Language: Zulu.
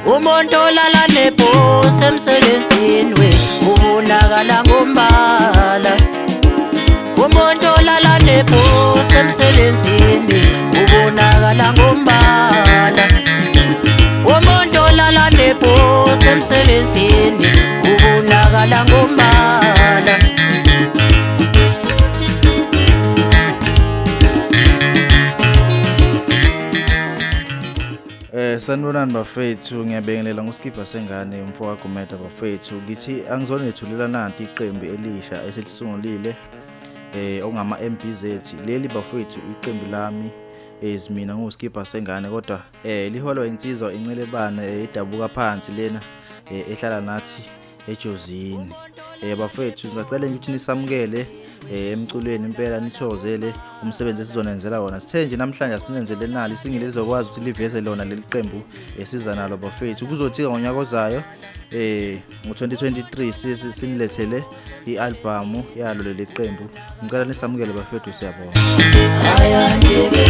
Umuntu olala nebhosi emsebenzini we ubonakala ngombala. Umuntu olala nebhosi emsebenzini ubonakala ngombala. Umuntu olala nebhosi emsebenzini ubonakala ngombala. Sanibonani bafethu, ngiyabingelela nguSkipper Sengane umfo kaGumede bafethu. Ngithi angizonethulela nanti iqembu elisha esilisungulile okungama MBZ. Leli bafethu iqembu lami ezimina nguSkipper Sengane, kodwa liholwa insizwa incelebane idabuka phansi lena ehlala nathi eJozini. Bafethu ngisacela nje ukuthi nisamukele emculweni impela, nithokozele umsebenzi esizonenzela wona. Sithe nje namhlanje asinenzele nali isingile lizokwazi ukuthi liveze lona leli qembu esiza nalo bafethu. Kuzothi ngonyaka ozayo ngo-2023 sinilethele i-albhamu yalo leli qembu. Ngicela nisamukele bafethu, siyabonga. Ngeke